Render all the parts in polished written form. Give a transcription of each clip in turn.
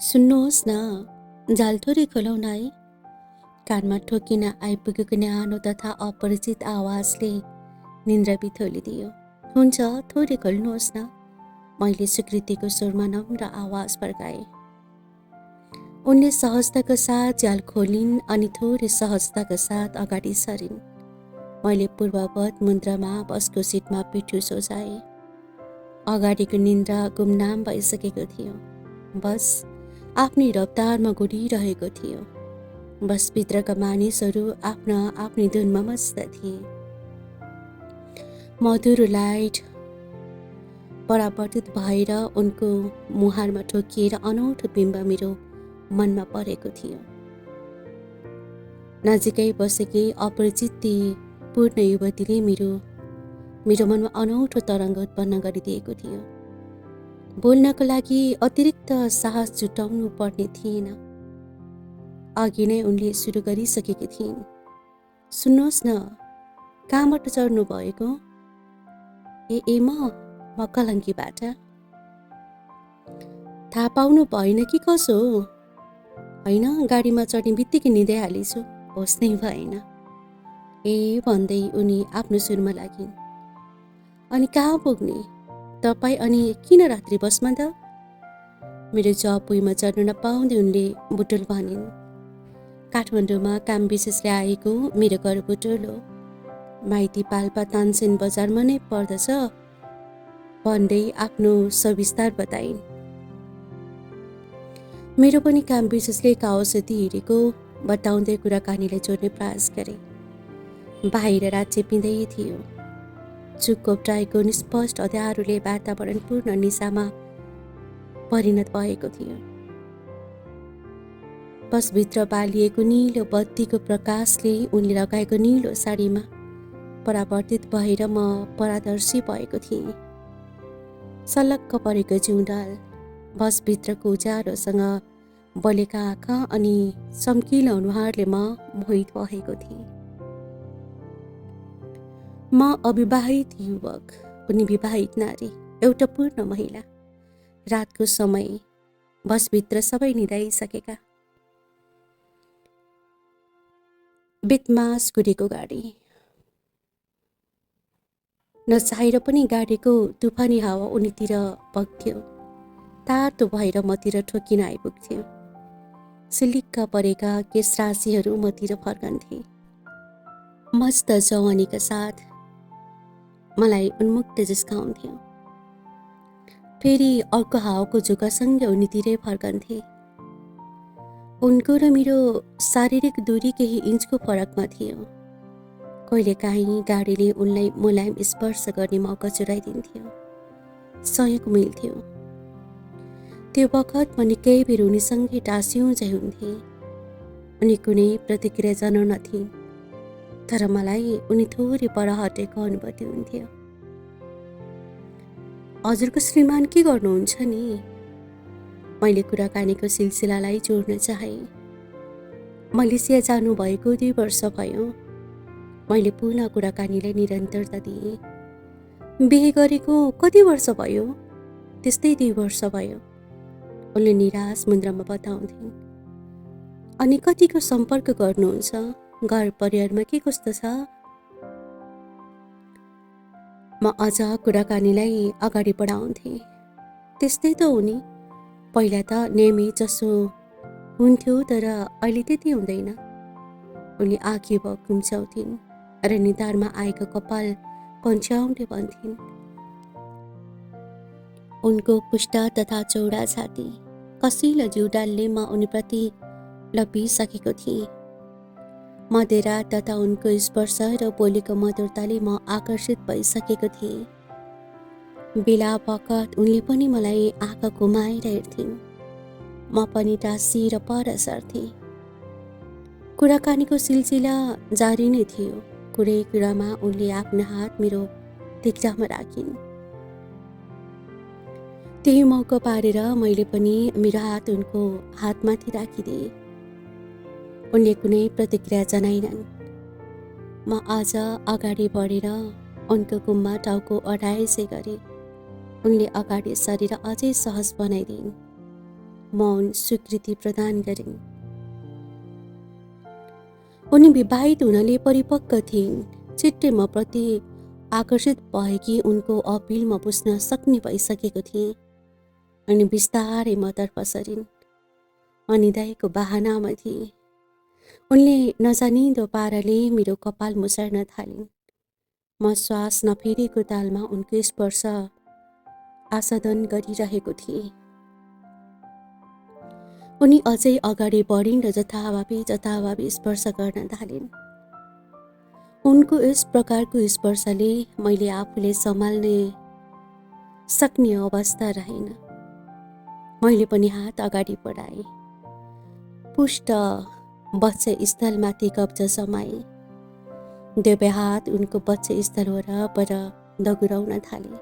सुन्नुहोस् न, जाल थोरै खोलाउन है। कानमा ठोकिन आइपुगेको न्यानो तथा अपरिचित आवाजले निन्द्रा बिथोलिदियो। हुन्छ, थोरै खोल्नुहोस् न, मैले स्वीकृतिको स्वरमा नम्र आवाज फर्काएँ। उनले सहजताको साथ जाल खोलिन् अनि थोरै सहजताको साथ अगाडि सरिन्। मैले पूर्ववत मुद्रामा बसको सिटमा पिठ्यु सोझाएँ। अगाडिको निन्द्रा गुमनाम भइसकेको थियो। बस आफ्नै रफ्तारमा गुडिरहेको थियो। बसभित्रका मानिसहरू आफ्नै धुनमा मस्त थिए। मधुर लाइट परावर्तित भएर उनको मुहारमा ठोकिएर अनौठो बिम्ब मेरो मनमा परेको थियो। नजिकै बसेकी अपरिचित पूर्ण युवतीले मेरो मनमा अनौठो तरङ्ग उत्पन्न गरिदिएको थियो। बोल्नको लागि अतिरिक्त साहस जुटाउनु पर्ने थिएन। अघि नै उनले सुरु गरिसकेकी थिइन्। सुन्नुहोस् न, कहाँबाट चढ्नु भएको? ए म कलङ्कीबाट। थाहा पाउनु भएन कि कसो? होइन, गाडीमा चढ्ने बित्तिकै निदै हालेछु, होस् नै भएन। भन्दै उनी आफ्नो सुरमा लागिन्। अनि कहाँ पुग्ने तपाईँ? अनि किन रात्रि बसमा त? मेरो जपुईमा चढ्न नपाउँदै उनले बुटुल भनिन्। काठमाडौँमा काम विशेषले आएको मेरो घर बुटुल हो। माइती पाल्पा तानसेन बजारमा नै पर्दछ भन्दै आफ्नो सविस्तार बताइन्। मेरो पनि काम विशेषले एक औषधि हिँडेको बताउँदै कुराकानीलाई जोड्ने प्रयास गरे। बाहिर रात चेपिँदै थियो। चुक कोप्टाएको निस्पष्ट अँध्यारोले वातावरण पूर्ण निशामा परिणत भएको थियो। बसभित्र बालिएको निलो बत्तीको प्रकाशले उनले लगाएको निलो साडीमा परावर्तित भएर म पारदर्शी भएको थिएँ। सलक्क परेको जिउँडाल, बसभित्रको उज्यालोसँग बलेका आँखा अनि चम्किलो अनुहारले म मोहित भएको थिएँ। म अविवाहित युवक, उनी विवाहित नारी, एउटा पूर्ण महिला। रातको समय, बसभित्र सबै निदाइसकेका। बेतमास कुरेको गाडी। नचाहेर पनि गाडीको तुफानी हावा उनीतिर बग्थ्यो। तातो भएर मतिर ठोकिन आइपुग्थ्यो। सिलिक्क परेका केशराशिहरू मतिर फर्कन्थे। मस्त जवानीका साथ मलाई उन्मुक्त जिस्काउँथ्यो। फेरि अर्को हावाको झोकासँगै उनीतिरै फर्कन्थे। उनको र मेरो शारीरिक दूरी केही इन्चको फरकमा थियो। कहिलेकाहीँ गाडीले उनलाई मुलायम स्पर्श गर्ने मौका चुराइदिन्थ्यो। सहयोग मिल्थ्यो। त्यो बखत म निकै बेर उनीसँगै टाँस्युझै हुन्थेँ। उनी कुनै प्रतिक्रिया जनाउनथिन्, तर मलाई उनी थोरै पर हटेको अनुभूति हुन्थ्यो। हजुरको श्रीमान के गर्नुहुन्छ नि? मैले कुराकानीको सिलसिलालाई जोड्न चाहेँ। मलेसिया जानुभएको 2 वर्ष भयो। मैले पुनः कुराकानीलाई निरन्तरता दिएँ। बिहे गरेको कति वर्ष भयो? त्यस्तै 2 वर्ष भयो, उनले निराश मुद्रामा बताउँथिन्। अनि कतिको सम्पर्क गर्नुहुन्छ? घर परिवारमा के कस्तो छ? म अझ कुराकानीलाई अगाडि बढाउँथेँ। त्यस्तै त हो नि, पहिला त नेमी जसो हुन्थ्यो, तर अहिले त्यति हुँदैन, उनले आँखी भकुम्च्याउँथिन् र निधारमा आएको कपाल पन्छ्याउँदै भन्थिन्। उनको पुष्ट तथा चौडा छाती, कसिलो जिउडालले म उनीप्रति लपिसकेको थिएँ। मदिरा तथा उनको स्पर्श र बोलीको मधुरताले म आकर्षित भइसकेको थिएँ। बेला बखत उनले पनि मलाई आँखा घुमाएर हेर्थिन्। म पनि टाँसिएर पर सर्थेँ। कुराकानीको सिलसिला जारी नै थियो। कुनै कुरामा उनले आफ्नो हात मेरो तिघ्रामा राखिन्। त्यही मौका पारेर मैले पनि मेरो हात उनको हातमाथि राखिदिएँ। उनले कुनै प्रतिक्रिया जनाइनन्। म अझ अगाडि बढेर उनको गुम्मा टाउको अडाइसै गरे। उनले अगाडि सरेर अझै सहज बनाइदिन्। मौन स्वीकृति प्रदान गरिन्। उनी विवाहित हुनाले परिपक्व थिइन्। छिट्टै म प्रति आकर्षित भएकी उनको अपिल म बुझ्न सक्ने भइसकेको थिएँ। अनि बिस्तारै मतर्फ सरिन्। अनिदायको बाहनामा थिए। उनले नजानिदो पाराले मेरो कपाल मुसार्न थालिन्। म श्वास नफेरेको तालमा उनको स्पर्श आस्वादन गरिरहेको थिएँ। उनी अझै अगाडि बढिन् र जथाभावी स्पर्श गर्न थालिन्। उनको यस प्रकारको स्पर्शले मैले आफूले सम्हाल्ने सक्ने अवस्था रहेन। मैले पनि हात अगाडि बढाएँ। पुष्ट बच्चा स्थलमाथि कब्जा समाए। दुवै हात उनको बच्चा स्थल वरपर दगुराउन थाले।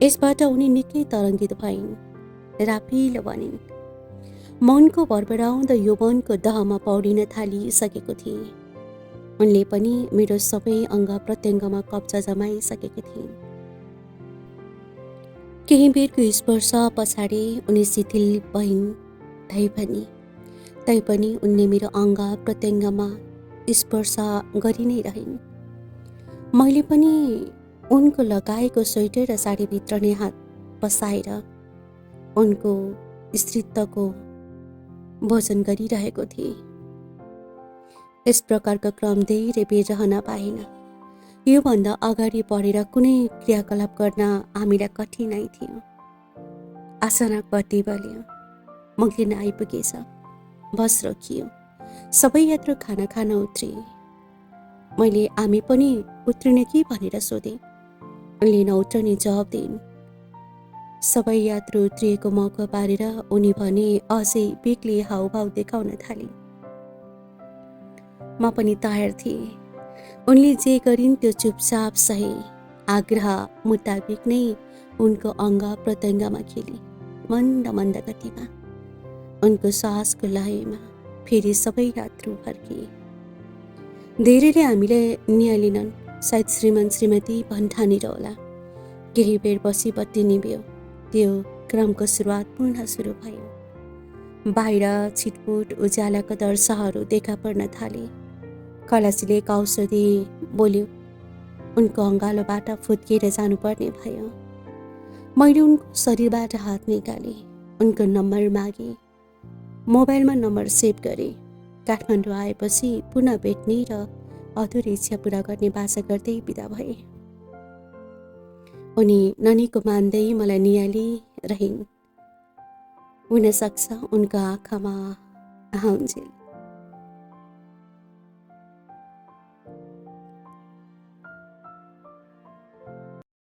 यसबाट उनी निकै तरङ्गित भइन्। रापिलो बनिन्। मनको भरभराउँदो यौवनको दहमा पौडिन थालिसकेको थिए। उनले पनि मेरो सबै अङ्ग प्रत्यङ्गमा कब्जा जमाइसकेकी थिइन्। केही बेरको स्पर्श पछाडि उनी शिथिल भइन्। तैपनि उनले मेरो अङ्ग प्रत्यङ्गमा स्पर्श गरि नै रहिन्। मैले पनि उनको लगाएको स्वेटर र साडीभित्र नै हात पसाएर उनको स्त्रीत्वको भोजन गरिरहेको थिएँ। यस प्रकारको क्रम धेरै बेर रहन पाएन। योभन्दा अगाडि बढेर कुनै क्रियाकलाप गर्न हामीलाई कठिनाइ थियो। अचानक बत्ती बल्यो। मुक्लिन आइपुगेछ। बस रोकियो। सबै यात्रु खाना खान उत्रिए। मैले हामी पनि उत्रिने कि भनेर सोधेँ। उनले नउत्रने जवाब दिइन्। सबै यात्रु उत्रिएको मौका पारेर उनी भने अझै बेग्लै हाउभाउ देखाउन थाले। म पनि तयार थिएँ। उनले जे गरिन् त्यो चुपचाप सहे। आग्रह मुताबिक नै उनको अङ्ग प्रत्यङ्गमा खेले। मन्द मन्द गतिमा उनको सासको लयमा फेरि सबै यात्रु फर्किए। धेरैले हामीलाई निहालेनन्। सायद श्रीमान श्रीमती भन्ठानेर होला। केही बेर पछि बत्ती निभ्यो। त्यो क्रमको सुरुवात पुनः सुरु भयो। बाहिर छिटपुट उज्यालाका दर्शाहरू देखा पर्न थाले। खलासीले कौसदी बोल्यो। उनको अँगालोबाट फुत्किएर जानुपर्ने भयो। मैले उनको शरीरबाट हात निकालेँ। उनको नम्बर मागेँ। मोबाइलमा नम्बर सेभ गरेँ। काठमाडौँ आएपछि पुनः भेट्ने र अधुरी इच्छा पुरा गर्ने बाचा गर्दै बिदा भए। उनी ननीको मान्दै मलाई निहाली रहिन्। हुन सक्छ उनको आँखामा आउन्जेल